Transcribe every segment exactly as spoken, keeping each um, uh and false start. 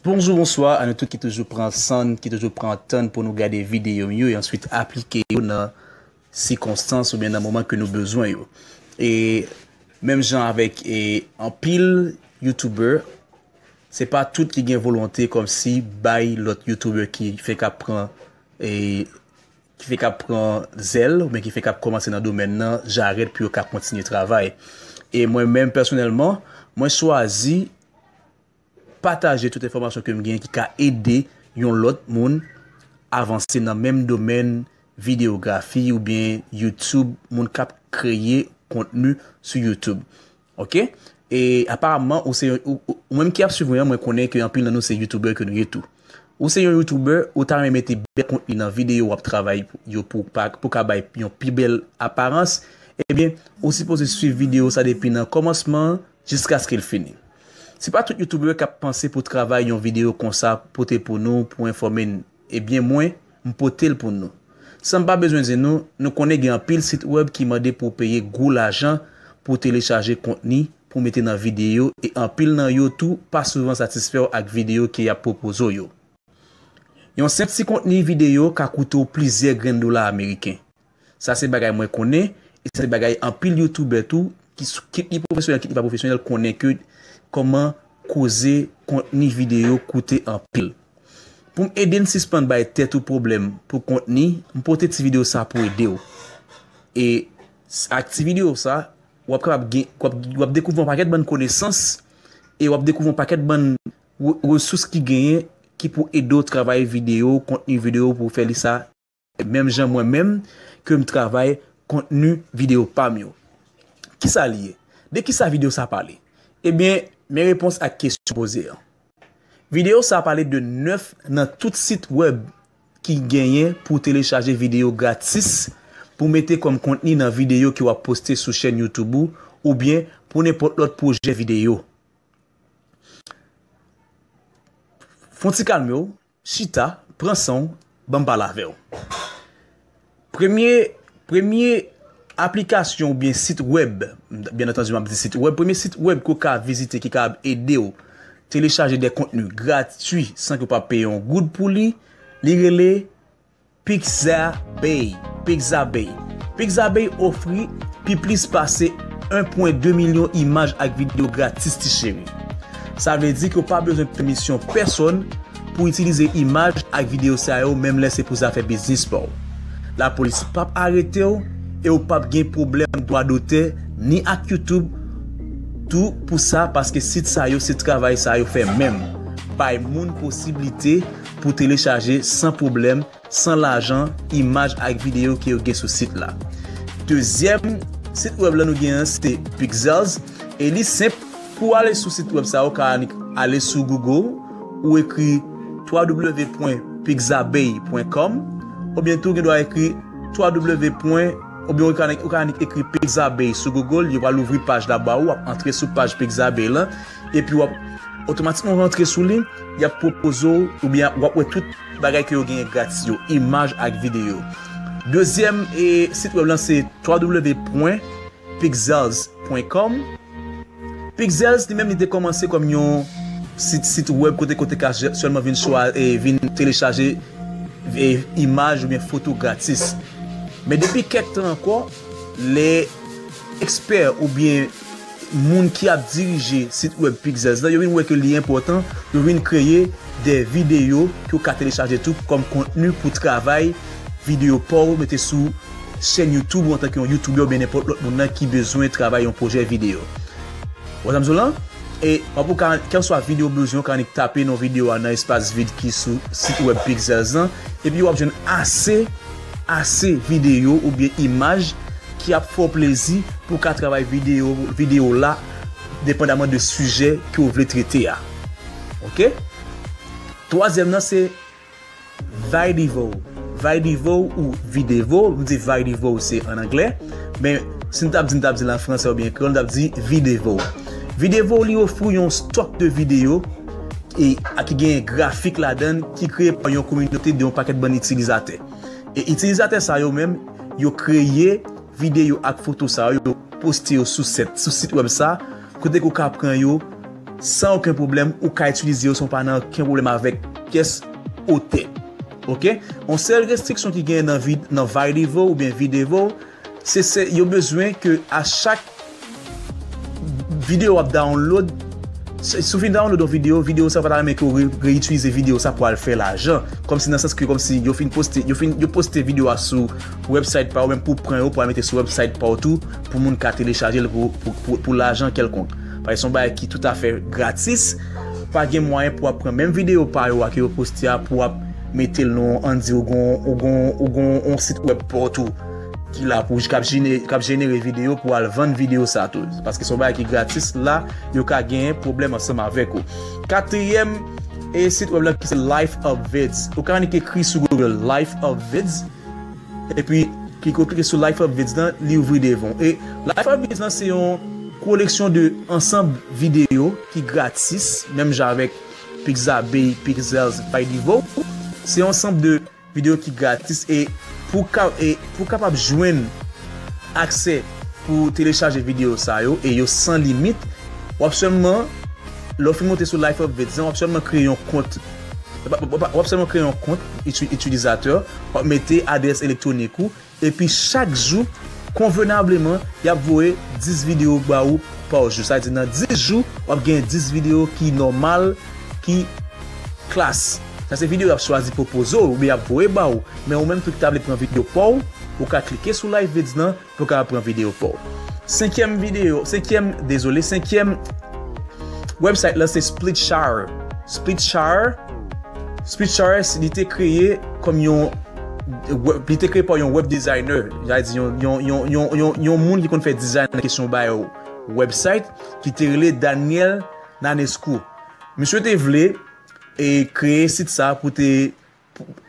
Bonjou, bonswa a nou tout ki toujou pran san, ki toujou pran tan pou nou gade videyo m yo e answit aplike yo nan sikonstans oubyen nan moman ke nou bezwen yo. E menm jan avèk e anpil YouTuber, se pa tout ki gen volonte kòmsi bay lòt YouTuber ki fenk ap pran e ki fenk ap pran zèl oubyen ki fenk ap kòmanse nan domèn nan jarèt pou yo ka kontinye travay. E mwen menm pèsonèlman, mwen chwazi pataje tout enfòmasyon ke m genyen ki ka ede yon lòt moun avanse nan menm domèn videyografi oubyen YouTube, moun k ap kreye kontni sou YouTube. Ok? E aparamman, ou se yon, ou, ou, ou menm ki ap swiv mwen an, mwen konnen ke anpil nan nou se YouTuber ke nou ye tou. Ou se yon YouTuber, ou ta renmen mete bèl kontni nan videyo w ap travay yo pou, pa, pou ka bay yon pi bèl aparans, ebyen, ou sipoze swiv videyo sa depi nan kòmansman an jiskaske l fini. Se pa tout YouTuber k ap panse pou travay yon videyo konsa pote pou nou, pou enfòme n. Ebyen mwen, m pote l pou nou. San m pa bezwen di nou, nou konnen gen anpil sit wèb ki mande pou w peye gwo lajan pou w telechaje kontni pou w mete nan videyo e anpil nan yo tou pa souvan satisfè w ak videyo ke y ap pwopoze w yo. Yon senp ti kontni videyo ka koute w plizyè grenn dola ameriken. Sa se bagay mwen konnen, e sa se bagay anpil youtubè tou, ki sou, kit li pwofesyonèl, kit li pa pwofesyonèl, konnen ke kòman koze kontni videyo koute anpil. Pou m ede n sispann bay tèt ou pwoblèm pou kontni, m pote ti videyo sa pou ede w. E s- ak ti videyo sa, w ap kapab gen, w ap, w ap dekouvri yon pakèt bann konesans e w ap dekouvri yon pakèt bann re- resous ki genyen ki pou ede w travay videyo, kontni videyo pou w fè li sa menm jan mwen menm ke m travay kontni videyo pa m yo. Kisa li ye? De kisa videyo sa pale? Ebyen, men repons ak kesyon poze an. Videyo sa pale de nèf nan tout sit wèb ki genyen pou telechaje videyo gratis pou mete kòm kontni nan videyo ke w ap poste sou chèn YouTube ou oubyen pou nenpòt lòt pwojè videyo. Fon ti kalme w, chita, pran san w, ban m pale avè w. Premye, premye aplikasyon oubyen sit wèb, byen antandi m ap di sit wèb, premye sit wèb ke w ka vizite ki kapab ede w telechaje de kontni gratwi san ke w pa peye yon goud pou li, li rele Pixabay. Pixabay. Pixabay ofri pi plis pase en pwen de milyon imaj ak videyo gratis ti cheri. Sa vle di ke w pa bezwen pèmisyon pèsòn pou itilize imaj ak videyo sa yo menm lè se pou zafè biznis pa w. Lapolis p ap arete w e w p ap gen pwoblèm dwa dotè ni ak YouTube tou pou sa paske sit sa yo se travay sa yo fè menm. Bay moun posiblite pou telechaje san pwoblèm san lajan, imaj ak videyo ke yo gen sou sit la. Dezyèm sit wèb la nou gen an se Pixels e li senp pou w ale sou sit wèb sa ou ka ale sou Google ou ekri w w w pwen pixabay pwen com oubyen tou gen dwa ekri w w w pwen oubyen ou ka ou ka annik ekri Pixabay sou Google, yo pral ouvri paj la ba ou, w ap antre sou paj Pixabay lan epi w ap otomatikman rantre sou li, y ap pwopoze w oubyen w ap wè tout bagay ke yo genyen gratis yo, imaj ak videyo. Dezyèm e sit wèb lan se w w w pwen pixels pwen com. Pixels li menm li te kòmanse kòm yon sit sit wèb kote kote ka sèlman vin chwa e vin telechaje e, imaj oubyen foto gratis. Men depi kèk tan ankò, lè ekspè oubyen moun ki ap dirije sit wèb Pixels la, yo vin wè ke li enpòtan pou vin kreye de videyo ke w ka telechaje tou kòm kontni pou travay videyo pa w mete sou chèn YouTube ou antanke yon YouTuber oubyen nenpòt lòt moun nan ki bezwen travay yon pwojè videyo. Ou wè sa m di w lan? E w ap ou ka, kèlswa videyo w bezwen, ou ka annik tape non videyo a nan espas vid ki sou sit wèb Pixels lan, epi w ap jwenn ase, ase videyo oubyen imaj ki ap fè w plezi pou w ka travay videyo, videyo w la, depandaman de sijè ke w vle trete a. Ok? Twazyèm nan se Videvo. Videvo ou Videvo, m di Videvo se an anglè, men si n t ap di, n t ap di l an fransè oubyen kreyòl, n t ap di Videvo. Videvo li ofri yon stòk de videyo e a ki genyen grafik ladan l ki kreye pa yon kominote de yon pakèt bann itilizatè. E itilizatè sa yo menm, yo kreye videyo ak foto sa yo, yo poste yo sou sèt, sou sit wèb sa, kote ke w ka pran yo san okenn pwoblèm, ou ka itilize yo san w pa nan okenn pwoblèm avèk pyès otè. Oke? Yon sèl restriksyon ki genyen nan vid, nan Vidivo oubyen Videvo, se, se yo bezwen ke a chak videyo w ap download, si, si w fin download yon videyo, videyo sa pa ta renmen ke w re, reitilize videyo sa pou al fè lajan. Kòmsi nan sans ke kòmsi yo fin poste, yo fin, yo poste videyo a sou website pa yo, menm pou pran yo, pou al mete sou website pa yo tou, pou moun ka telechaje l pou, pou, pou, pou lajan kèlkonk. Paske se yon bagay ki toutafè gratis. Pa gen mwayen pou w ap pran menm videyo pa yo a ke yo poste a pou w ap mete l nan, ann di, ou gon, ou gon, ou gon yon sit web pa w tou ki la pou, k ap jene-, k ap jenere videyo pou al vann videyo sa tou. Paske se yon bagay ki gratis la, yo ka genyen pwoblèm ansanm avèk ou. Katriyèm e sit web la ki se Life of Vids. Ou ka annik ekri sou Google Life of Vids, epi klik, ou klike sou Life of Vids nan, li ouvri devan w. E Life of Vids nan se yon koleksyon de ansanm videyo ki gratis, menm jan avèk Pixabay, Pexels, Vidivo. Se yon ansanm de videyo ki gratis e pou ka, e pou kapab jwenn aksè pou telechaje videyo sa yo e yo san limit, w ap sèlman, lè w fin monte sou Life of Vids, w ap sèlman kreye yon kont, w ap sèlman kreye yon kont iti-, itilizatè, w ap mete adrès elektwonik ou, epi chak jou, konvenableman, y ap voye dis videyo ba ou pa jou. Sa vle di nan dis jou, w ap gen dis videyo ki nòmal, ki klas. Sa se videyo y ap chwazi pwopoze w, oubyen y ap voye ba ou. Men ou menm tou ki ta vle pran videyo pa w, ou ka klike sou Life Vids nan, pou w kapab pran videyo pa w. Senkyèm videyo, senkyèm, dezole, senkyèm website la se Splitshare. Splitshare, Splitshare, li te kreye kòm yon, li te kreye pa yon web designer, sa vle di yon, yon, yon, yon, yon, yon moun ki konn fè design nan kesyon bay website, ki te rele Daniel Nanescu. Misye te vle e kreye sit sa pou te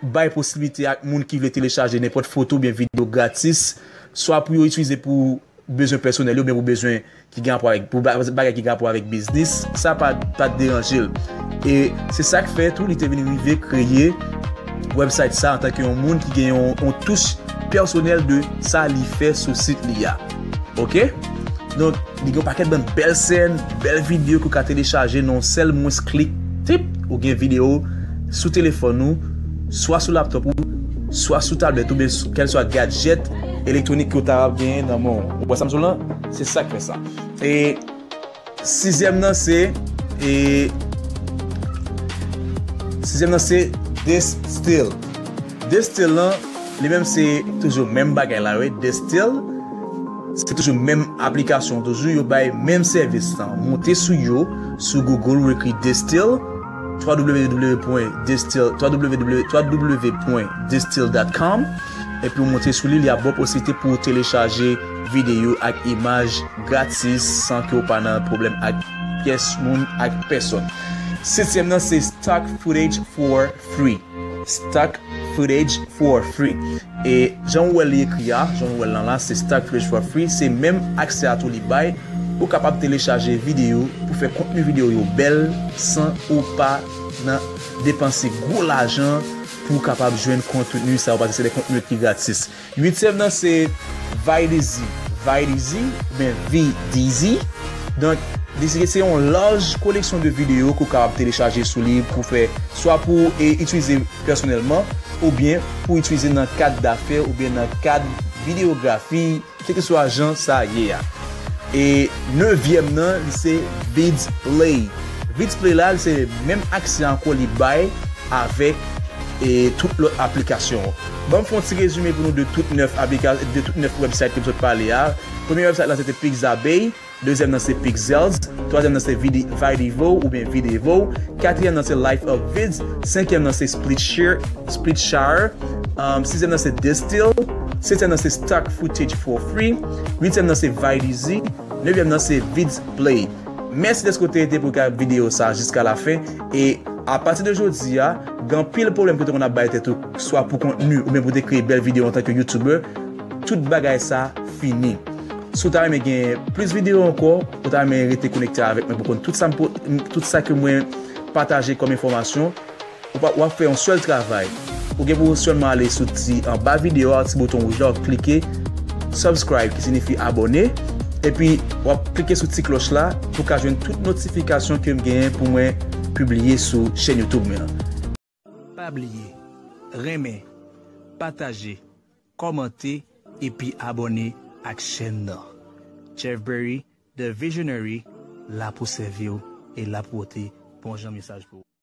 bay posiblite ak moun ki vle telechaje nenpòt foto oubyen videyo gratis, swa pou yo itilize pou bezwen pèsonèl yo, oubyen pou bezwen ki gen rapò avèk, pou ba-, bagay ki gen rapò avèk biznis, sa pa, pa t deranje l. E se sa k fè tou, li te vin rive kreye website sa antanke yon moun ki gen yon, yon touch pèsonèl de sa li fè sou sit li a. Oke? Donk, li gen yon pakèt bann bèl sèn, bèl videyo ke w ka telechaje nan yon sèl mwens klik. Tip, ou gen videyo sou telefòn ou, swa sou laptop ou, swa sou tablèt ou, oubyen sou kèlswa gadjèt elektwonik ke w ta genyen nan men w. Ou wè sa m di w lan? Se sa k fè sa. E sizyèm nan se, e sizyèm nan se Distill. Distill lan, li menm se toujou menm bagay la, wi. Distill, se toujou menm aplikasyon, toujou yo bay menm sèvis lan. Monte sou yo, sou Google, ou ekri Distill, w w w pwen distill, w w w, w w w pwen distill dot com, epi ou monte sou li, li ap ba w posiblite pou w telechaje videyo ak imaj gratis, san ke w pa nan pwoblèm ak pyès moun, ak pèsòn. Setyèm nan se Stock Footage for Free. Stock Footage for Free. E jan w wè li ekri a, jan w wè l lan la, se Stock Footage for Free. Se menm aksè a tou li bay. Ou kapab telechaje videyo pou fè kontni videyo yo bèl san ou pa nan depanse gwo lajan pou w kapab jwenn kontni sa yo, paske se de kontni ki gratis. Uityèm nan se Videezy. Videezy, oubyen Videezy. Donk, li se, se yon laj koleksyon de videyo ke w kapab telechaje sou li pou fè, swa pou, e, itilize pèsonèlman, oubyen pou itilize nan kad dafè, oubyen nan kad videyografi, kèlkeswa jan sa ye a. E nevyèm nan, li se Vids Play. Vids Play la, li se menm aksè ankò li bay avèk, e, tout lòt aplikasyon. Ban m fè yon ti rezime pou nou de tout nèf aplika-, de tout nèf website ke m sot pale a. Premye website la, se te Pixabay. Dezyèm nan se Pexels, twazyèm nan se Vide-, Videvo oubyen Videvo, katriyèm nan se Life of Vids, senkyèm nan se Splitshare, Splitshare, um, sizyèm nan se Distill, setyèm nan se Stock Footage for Free, uityèm nan se Videezy, nevyèm nan se Vids Play. Mèsi dèske w te rete pou gade videyo sa a jiska lafen, e apati de jodi a, gen anpil pwoblèm ke w te konn ap bay tèt ou, swa pou kontni oubyen pou w te kreye bèl videyo antanke YouTuber, tout bagay sa fini. Si w ta renmen gen plis videyo ankò, ou ta renmen rete konekte avèk mwen pou konn tout sa m po-, tout sa ke mwen pataje kòm enfòmasyon, ou pa, w ap fè yon sèl travay. Ou gen pou w sèlman ale sou ti anba videyo a, ti bouton wouj la, w ap klike subscribe, ki siyifi abòne. Epi w ap klike sou ti klòch la pou w ka jwenn tout notifikasyon ke m genyen pou mwen pibliye sou chèn YouTube mwen an. Pa bliye, renmen, pataje, kòmante, epi abòne ak chèn nan. Jeff Berry, The Visionary, la pou sèvi w e la pou pote bon jan mesaj pou ou.